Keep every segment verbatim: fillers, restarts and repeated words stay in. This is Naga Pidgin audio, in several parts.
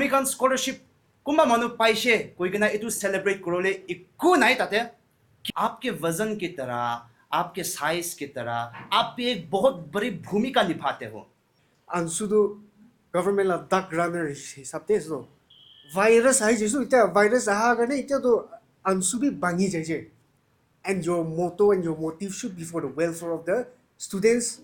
Khan scholarship kunba manu paishe koi kena etu celebrate kurole eku nai tate. आपके वजन की तरह, आपके साइज की तरह, आप भी एक बहुत बड़ी भूमिका निभाते हो। Ansu tu government la dark runner hisab te ase to. Virus ahi jaisu, itya virus aha karne itya to Ansu bi bhangi jaise. And your motto and your motive should be for the welfare of the students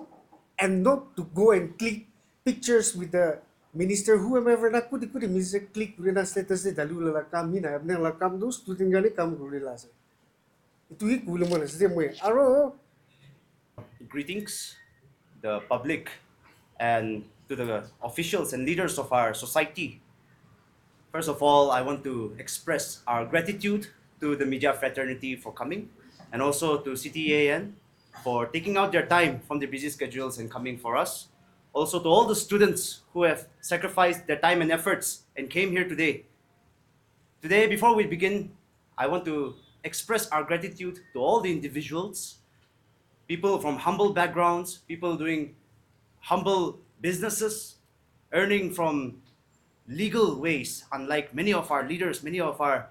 and not to go and click pictures with the minister, whoever, na kuti kuti minister click kuri na status te dali wala kam hi na, apni la kam tu student karne kam kuri la ase. Itu hi kuli mon ase de moi. Aro greetings, the public, and to the officials and leaders of our society. First of all, I want to express our gratitude to the media fraternity for coming, and also to C T A N for taking out their time from their busy schedules and coming for us. Also to all the students who have sacrificed their time and efforts and came here today. Today, before we begin, I want to express our gratitude to all the individuals, people from humble backgrounds, people doing humble businesses, earning from legal ways, unlike many of our leaders, many of our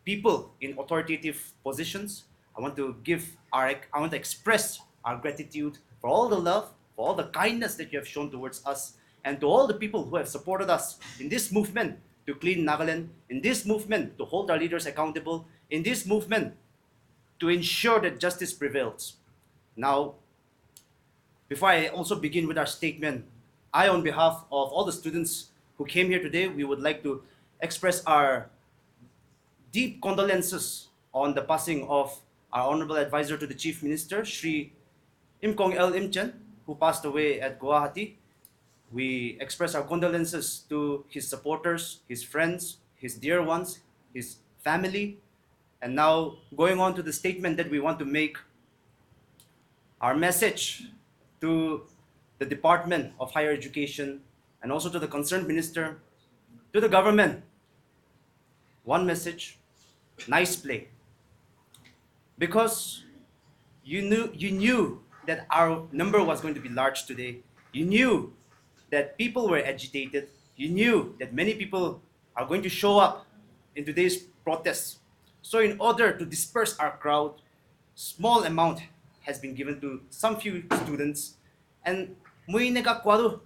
people in authoritative positions. I want to give our, I want to express our gratitude for all the love, for all the kindness that you have shown towards us, and to all the people who have supported us in this movement to clean Nagaland, in this movement to hold our leaders accountable, in this movement to ensure that justice prevails. Now, before I also begin with our statement, I, on behalf of all the students who came here today, we would like to express our deep condolences on the passing of our Honorable Advisor to the Chief Minister, Shri Imkong L Imchen, who passed away at Guwahati. We express our condolences to his supporters, his friends, his dear ones, his family. And now, going on to the statement that we want to make, our message to the Department of Higher Education and also to the concerned minister, to the government, one message, nice play. Because you knew, you knew that our number was going to be large today. You knew that people were agitated. You knew that many people are going to show up in today's protest. So in order to disperse our crowd, small amount has been given to some few students. And moi eneka koa tu,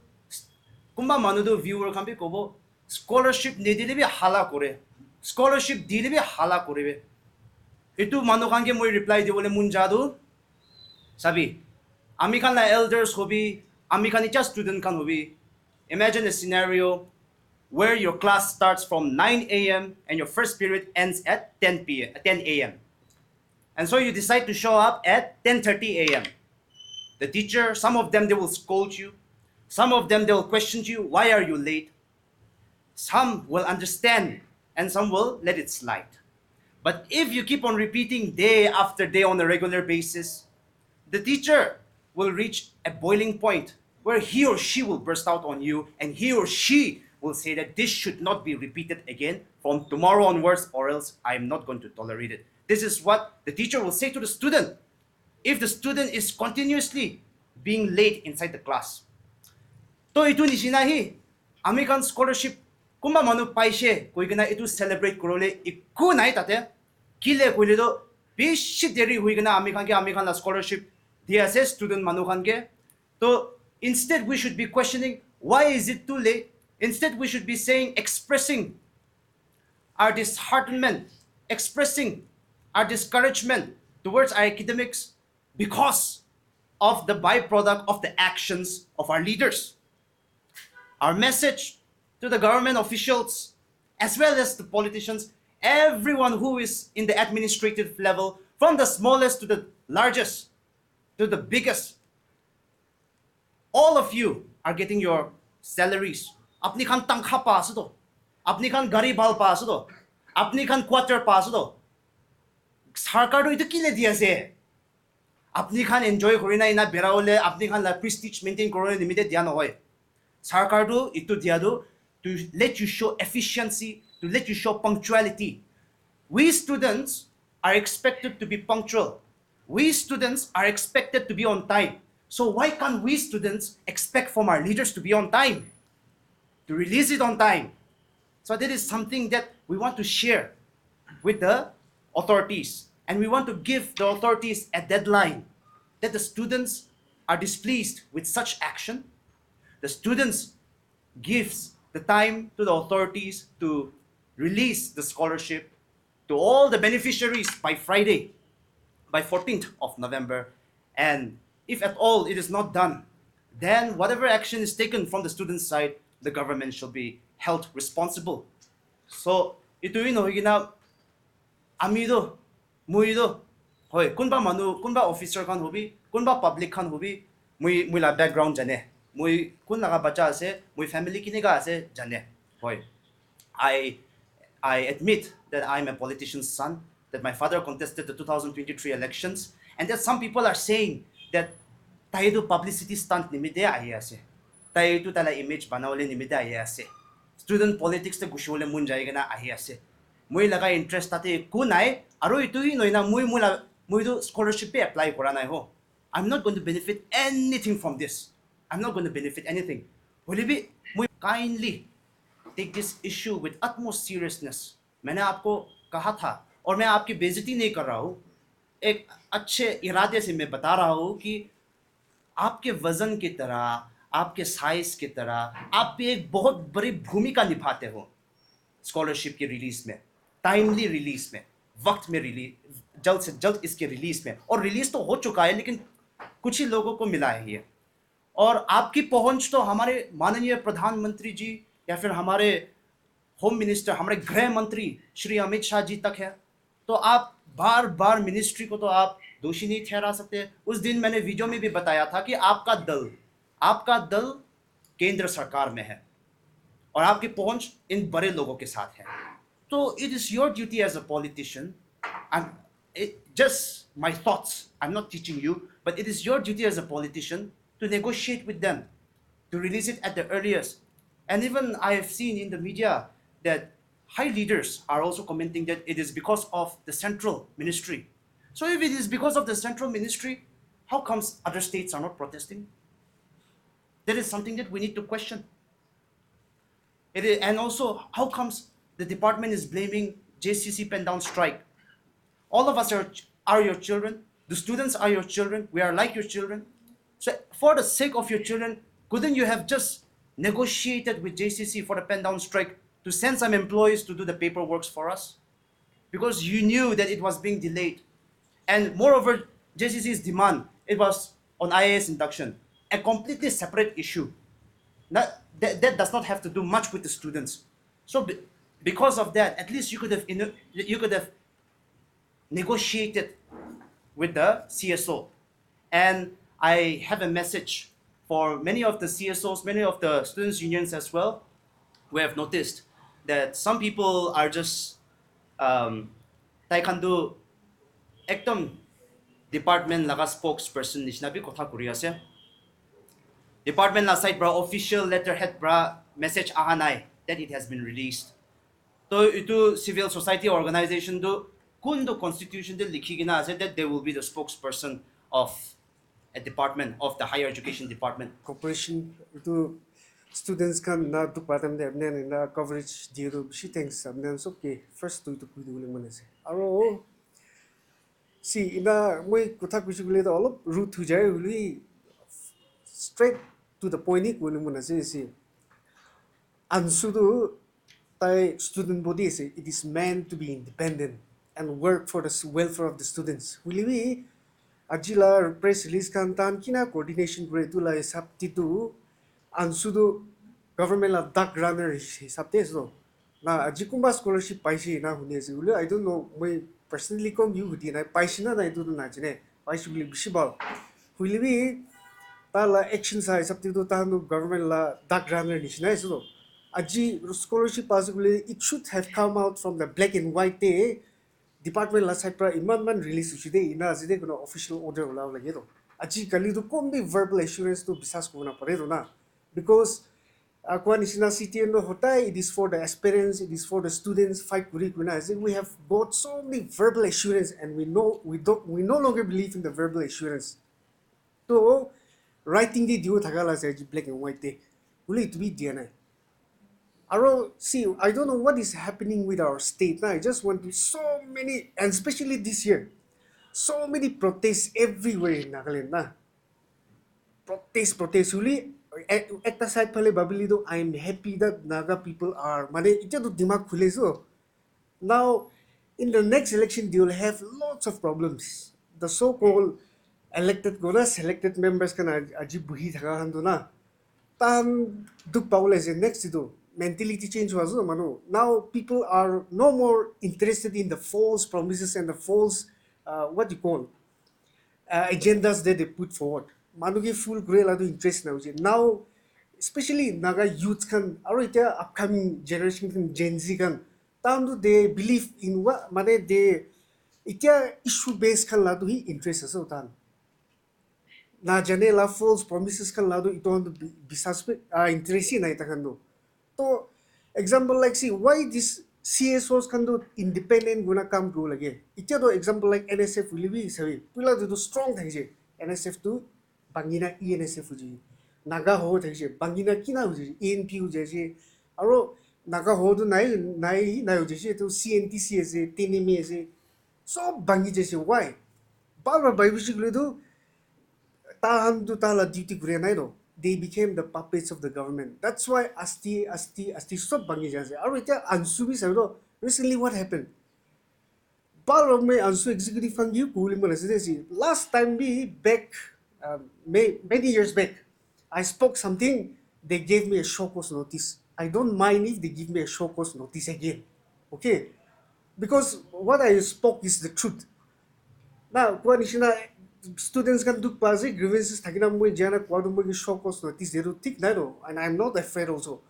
kunba manu tu viewer khan bi kobo, scholarship nidile bi hala kore, scholarship dile bi hala kore. Etu manu khan ke moi reply dibole mon ja tu, sabi, ami khan la elders hobi, ami khan etia student khan hobi. Imagine a scenario where your class starts from nine a m and your first period ends at ten p m, ten a m. And so you decide to show up at ten thirty a m. The teacher, some of them, they will scold you. Some of them, they will question you, "Why are you late?" Some will understand and some will let it slide. But if you keep on repeating day after day on a regular basis, the teacher will reach a boiling point where he or she will burst out on you and he or she will say that this should not be repeated again from tomorrow onwards, or else I am not going to tolerate it. This is what the teacher will say to the student if the student is continuously being late inside the class. To itu nishina hi, ami khan scholarship kunba manu paishe koi kena itu celebrate kurole eku nai tate. Kile koile to bishi deri hui kena ami khan ke ami khan la scholarship di ase student manu khan ke. To instead we should be questioning, why is it too late? Instead we should be saying, expressing our disheartenment, expressing our discouragement towards our academics because of the byproduct of the actions of our leaders. Our message to the government officials, as well as the politicians, everyone who is in the administrative level, from the smallest to the largest, to the biggest, all of you are getting your salaries. Apni khan tangkha pa ase to, apni khan gari bhal pa ase to, apni khan quarter pa ase to. Sarkar to itu kile di ase? Apni khan enjoy kuri na ina bera hole, apni khan la prestige maintain kuribole nimite dia nohoi. Sarkar tu itu dia tu to let you show efficiency, to let you show punctuality. We students are expected to be punctual. We students are expected to be on time. So why can't we students expect from our leaders to be on time? To release it on time? So that is something that we want to share with the authorities, and we want to give the authorities a deadline that the students are displeased with such action. The students gives the time to the authorities to release the scholarship to all the beneficiaries by Friday, by fourteenth of November. And if at all it is not done, then whatever action is taken from the student side, the government shall be held responsible. So, itu hi nohoi kina, ami do, mui do, hoi, kunba manu, kunba officer khan hobi, kunba public khan hobi, mui, mui la background jane, mui kun laga bacha ase, mui family kineka ase jane, hoi. I, I admit that I am a politician's son, that my father contested the two thousand twenty-three elections, and that some people are saying that tai tu publicity stunt nimite ahi ase, tai tu taila image banawale nimite ahi ase, student politics te gushibole mon jai kena ahi ase. Mui laga interest tate eku nai, aru itu hi nohoi na mui, mui la, mui tu scholarship pe apply kora nai ho. I'm not going to benefit anything from this. I'm not going to benefit anything. Hoile bi, mui kindly take this issue with utmost seriousness. मैंने आपको कहा था, और मैं आपकी बेइज्जती नहीं कर रहा हूँ, एक अच्छे इरादे से मैं बता रहा हूँ कि आपके वजन की तरह, आपके साइज की तरह, आप भी एक बहुत बड़ी भूमिका निभाते हो स्कॉलरशिप की रिलीज में, टाइमली रिलीज में, वक्त में रिलीज, जल्द से जल्द इसके रिलीज में। और रिलीज तो हो चुका है, लेकिन कुछ ही लोगों को मिला है ये। और आपकी पहुंच तो हमारे माननीय प्रधानमंत्री जी या फिर हमारे होम मिनिस्टर, हमारे गृह मंत्री श्री अमित शाह जी तक है। तो आप बार बार मिनिस्ट्री को तो आप दोषी नहीं ठहरा सकते। उस दिन मैंने वीडियो में भी बताया था कि आपका दल, आपका दल केंद्र सरकार में है और आपकी पहुंच इन बड़े लोगों के साथ है। So it is your duty as a politician, and it, just my thoughts, I'm not teaching you, but it is your duty as a politician to negotiate with them to release it at the earliest. And even I have seen in the media that high leaders are also commenting that it is because of the central ministry. So if it is because of the central ministry, how comes other states are not protesting? That is something that we need to question. It is, and also, how comes the department is blaming J C C pen down strike? All of us are, are your children. The students are your children. We are like your children. So, for the sake of your children, couldn't you have just negotiated with J C C for the pen down strike to send some employees to do the paperwork for us? Because you knew that it was being delayed. And moreover, J C C's demand, it was on I A S induction, a completely separate issue. Not, that, that does not have to do much with the students. So be, because of that, at least you could have, you could have negotiated with the C S O. And I have a message for many of the C S Os, many of the students' unions as well. We have noticed that some people are just, um, tai khan tu ekdom department laga spokesperson nishina bi kotha kuri ase. Department la side pra official letterhead pra message aha nai that it has been released. To itu civil society organization tu kun tu constitution te likhi kena ase that they will be the spokesperson of a department, of the higher education department. Cooperation itu students khan na dukh pa time te apni khan na coverage diye tu bishi thanks apni khan sob ke first tu itu koi dibole mon ase. Aro si ina moi kotha kuchi kule to olop rude hui jai huli straight to the point hi koi mon ase si. Ansu tu tai student body ase, it is meant to be independent and work for the s- welfare of the students. Hoile bi aji la press release khan tan kina coordination kore etu la hisab te tu Ansu tu government la dark runner his- hisab te ase to. Na aji kunba scholarship paise na huni ase. Hoile I don't know, moi personally kom yu hudi nai, paise na na etu tu na jane. Paise bole bishi bhal. Hoile bi ta la action sa hisab te tu ta tu government la dark runner nishina ase to. Aji scholarship paise bole it should have come out from the black and white te. Department la side pra iman man release hoise de, ina ase de koina official order ulabo lage to. Aji kali tu kom bi verbal assurance tu biswas kuribo na pare to na. Because uh, koa nishina C T N no hotai, it is for the aspirants, it is for the students, fight kuri koina ase. We have got so many verbal assurance and we know, we don't, we no longer believe in the verbal assurance. To writing de dibo thaka la ase aji black and white de. Hoile etu bi dia nai. Aro, see, I don't know what is happening with our state. Na, I just want to, so many, and especially this year, so many protests everywhere in Nagaland. Na, protest, protest. Huli, e- ekta side phale babili do, I am happy that Naga people are, mane, itya to dimag khule so. Now, in the next election, they will have lots of problems. The so-called elected, gona selected members khan aji buhi thaka khan to na, tahan dukh pabole ase. Next itu mentality change hua ase manu. Now people are no more interested in the false promises and the false, uh, what you call, uh, agendas that they put forward. Manu ke fool kure la tu interest na hoise. Now, especially Naga youth khan, aro itya upcoming generation khan, Gen Z khan, tahan tu they believe in what, mane they, itya issue based khan la tu hi interest ase tahan. Na jane la false promises khan la tu itu khan tu bi- bisas pe, ah, interest hi nai takhan tu. To example like, see, why this C S Os khan tu independent guna kam kuru lage. Itya to example like N S F huli bi sabi. Pula tu strong thakise. N S F tu bangina E N S F huji. Naga ho thakise. Bangina kina huji. E N P huji ase. Aro Naga ho tu nai, nai, nai huji ase. Tu C N T C ase, T N M A ase. Sob bangi jaise. Why? Bal bal bhabi bishi kule tu, tahan tu tala duty kure nai no. They became the puppets of the government. That's why asti, asti, asti sob bangi jaise. Aro itya ANSU bi sabi no. Recently what happened? Bal bal me ANSU executive khan ki kuli mala si. Last time bi back, um, may, many years back, I spoke something, they gave me a show cause notice. I don't mind if they give me a show cause notice again. Okay? Because what I spoke is the truth. Na, kua nishina students khan dukh pa ase, grievances thakina moi jana kua tu moi ki show cause notice deru thik nai no, and I'm not afraid also.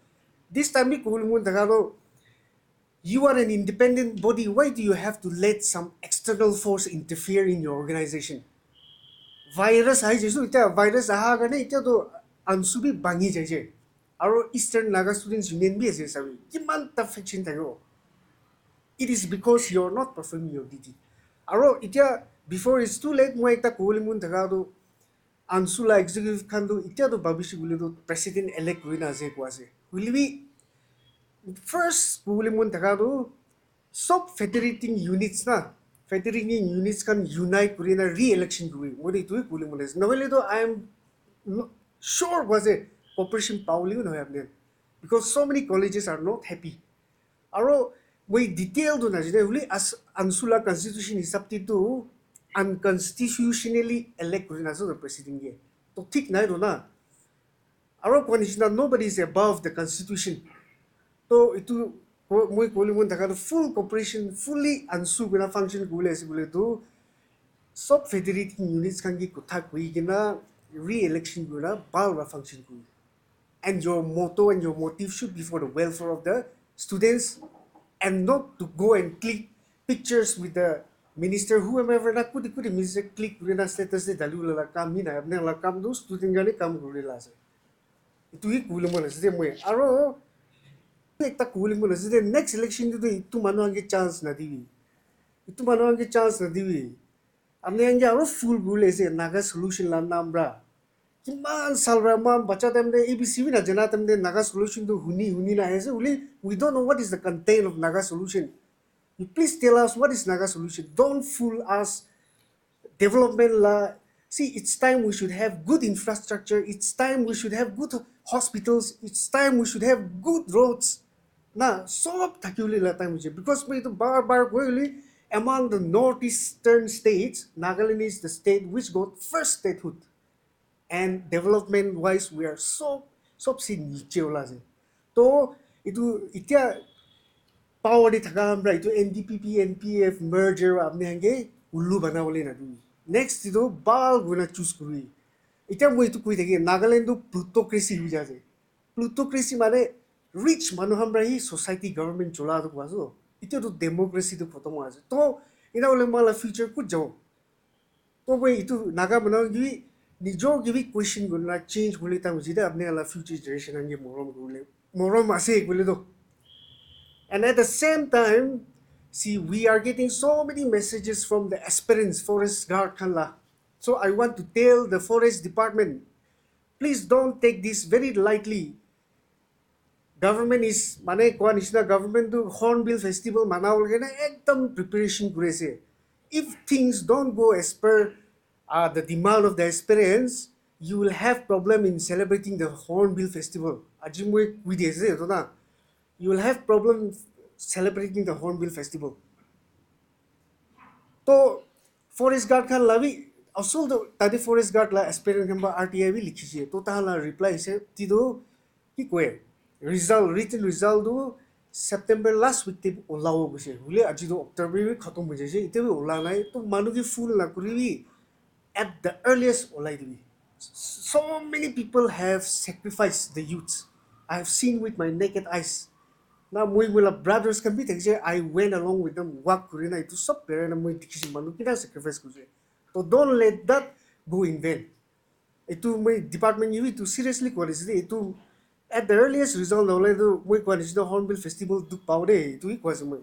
This time bi kuli mun thaka no, you are an independent body. Why do you have to let some external force interfere in your organization? Virus ahi jesu, itya virus aha karne itya to ANSU bi bangi jaise. Aro Eastern Naga Students Union bi ase sabi. Kiman ta faction thakibo? It is because you are not performing your duty. Aro itya, before it's too late, moi ekta kobole mon thaka tu, ANSU la executive khan tu itya tu bhabishi bole tu president elect kuri na ase koi ase. Hoile bi, first kobole mon thaka tu, sob federating units na, federating units khan unite kuri na re-election kuri. Moi tu itu hi kobole mon ase. Nohole tu I am no- sure koi ase cooperation pabole bi nohoi apni. Because so many colleges are not happy. Aro moi detail tu najane, hoile as ANSU la constitution hisab te tu unconstitutionally elect kuri na ase president ke. To thik nai to na. Aro kua nishina, nobody is above the constitution. To itu ko- moi kobole mon thaka tu full cooperation, fully ANSU kuri na function kobole ase bole tu sob federating units khan ki kotha koi kena re-election kuri na bhal para function kuri. And your motto and your motive should be for the welfare of the students and not to go and click pictures with the minister, whoever na kuti kuti minister click kuri na status de dali wala kam hi na, apni la kam tu student khan he kam kuri la ase. Itu hi kobole mon ase de moi. Aro ekta kobole mon ase de, next election tu itu manu khan ke chance na dibi. Itu manu khan ke chance na dibi. Apni khan ke aro fool kuri le ase Naga solution la naam para. Kiman sal para man bacha time de A B C bi na jana time de Naga solution tu huni huni na ase. Hoile, we don't know what is the content of Naga solution. You please tell us what is Naga solution. Don't fool us. Development la. See, it's time we should have good infrastructure. It's time we should have good hospitals. It's time we should have good roads. Na, sob thaki bole la time hoise. Because moi itu bar bar koi bole, among the northeastern states, Nagaland is the state which got first statehood. And development wise, we are so, sob se niche wala ase. To itu itya power de thaka khan para itu N D P P, N P F merger apni khan ke ullu bana bole na dibi. Next itu bhal kuri na choose kuri. Itya moi itu koi thaki, Nagaland tu plutocracy hoi jai ase. Plutocracy mane rich manu khan para hi society government chola tu koi ase. Itya tu democracy tu khotom hoi ase. To ena hole moi la future kot jabo? To moi itu Naga manu ke bi, nijor ke bi question kuri na change kuri le time hoise de, apni la future generation khan ke morom kuri le, morom ase koi le to. And at the same time, see, we are getting so many messages from the aspirants, forest guard khan la. So I want to tell the forest department, please don't take this very lightly. Government is, mane koa nishina, government tu Hornbill Festival manabole karne ekdam preparation kuri ase. If things don't go as per uh, the demand of the aspirants, you will have problem in celebrating the Hornbill Festival. Aji moi koi di ase etu na. You will have problem celebrating the Hornbill Festival. To forest guard khan la bi, asol to tate forest guard la aspirant khan ba R T I bi likhi se. To ta la reply se ti do ki koi, result, written result tu September last week te olabo koise. Hule aji to October bi khatam hoi jaise, ite bi ola nai. To manu ki fool na kuri bi, at the earliest olai dibi. So many people have sacrificed the youths. I have seen with my naked eyes. Na moi moila brothers khan bi thakise, I went along with them, walk kuri na itu sob berai na moi dikhise manu kina sacrifice kurise. So don't let that go in vain. Itu moi department ye bi itu seriously kuri ase de, itu at the earliest result nahole itu moi kuri ase Hornbill Festival dukh pao de, itu hi kuri ase moi.